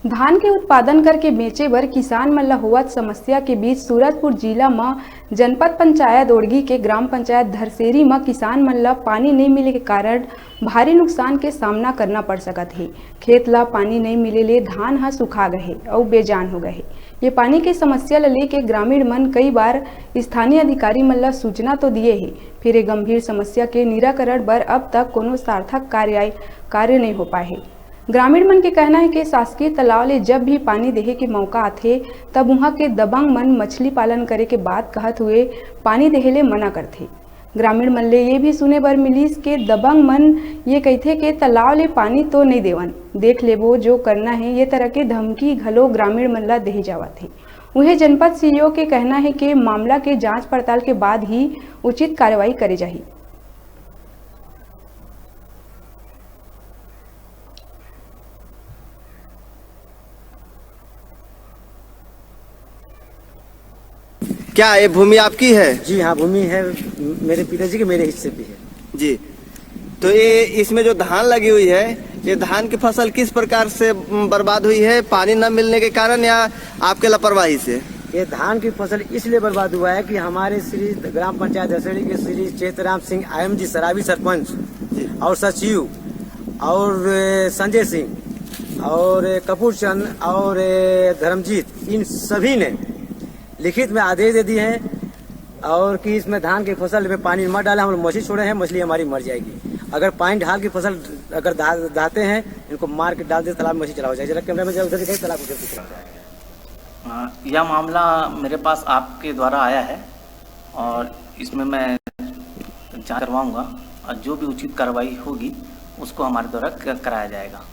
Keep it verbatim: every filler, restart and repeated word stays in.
धान के उत्पादन करके बेचे बर किसान मन ल होवत समस्या के बीच सूरजपुर जिला म जनपद पंचायत ओड़गी के ग्राम पंचायत धरसेरी म किसान मन ल पानी नइ मिले के कारण भारी नुकसान के सामना करना पड़ सकत हे। खेत ल पानी नइ मिले ले धान ह सुखा गए हे अउ बेजान हो गए हे। ये पानी के समस्या ल लेके ग्रामीण मन कई बार स्थानीय अधिकारी मन ल सूचना तो दिए हे, फिर ये गंभीर समस्या के निराकरण बर अब तक कोनो सार्थक कार्य, कार्य नइ हो पाए हे। ग्रामीण मन के कहना हे कि शासकीय तालाब ले जब भी पानी देहे के मौका आथे, तब उहां के दबंग मन मछली पालन करे के बात कहत हुए पानी देहे ले मना करथे। ग्रामीण मन ले ये भी सुने बर मिलिस के दबंग मन ये कहिथे के तालाब ले पानी तो नइ देवन, देख लेबो जो करना हे, ये तरह के धमकी घलो ग्रामीण मन ला देहे जावत हे। उहे जनपद सीईओ के कहना हे के मामला के जांच पड़ताल के बाद ही उचित कार्रवाई करे जाही। क्या ये भूमि आपकी है? जी हाँ, भूमि है मेरे पिताजी के, मेरे हिस्से भी है। जी, तो ये इसमें जो धान लगी हुई है, ये धान की फसल किस प्रकार से बर्बाद हुई है, पानी न मिलने के कारण या आपके लापरवाही से? ये धान की फसल इसलिए बर्बाद हुआ है कि हमारे श्री ग्राम पंचायत धरसेरी के श्री चेतराम सिंह आईएमजी सरावी सरपंच जी। और सचिव और ए, संजय सिंह और ए, कपूर चंद और ए, धर्मजीत, इन सभी ने लिखित में आदेश दे दिए हैं और कि इसमें धान की फसल में पानी मत डालें, हम लोग मछली छोड़े हैं, मछली हमारी मर जाएगी। अगर पानी ढाल की फसल अगर दा- दाते हैं, इनको मार के डाल दे तालाब में, मछली चलाओ जाए। जरा कैमरा में जरा उधर दिखाइए, तालाब उधर दिखाइए। अ, यह मामला मेरे पास आपके द्वारा आया है और इसमें मैं जांच करवाऊंगा और जो भी उचित कार्रवाई होगी उसको हमारे द्वारा क- कराया जाएगा।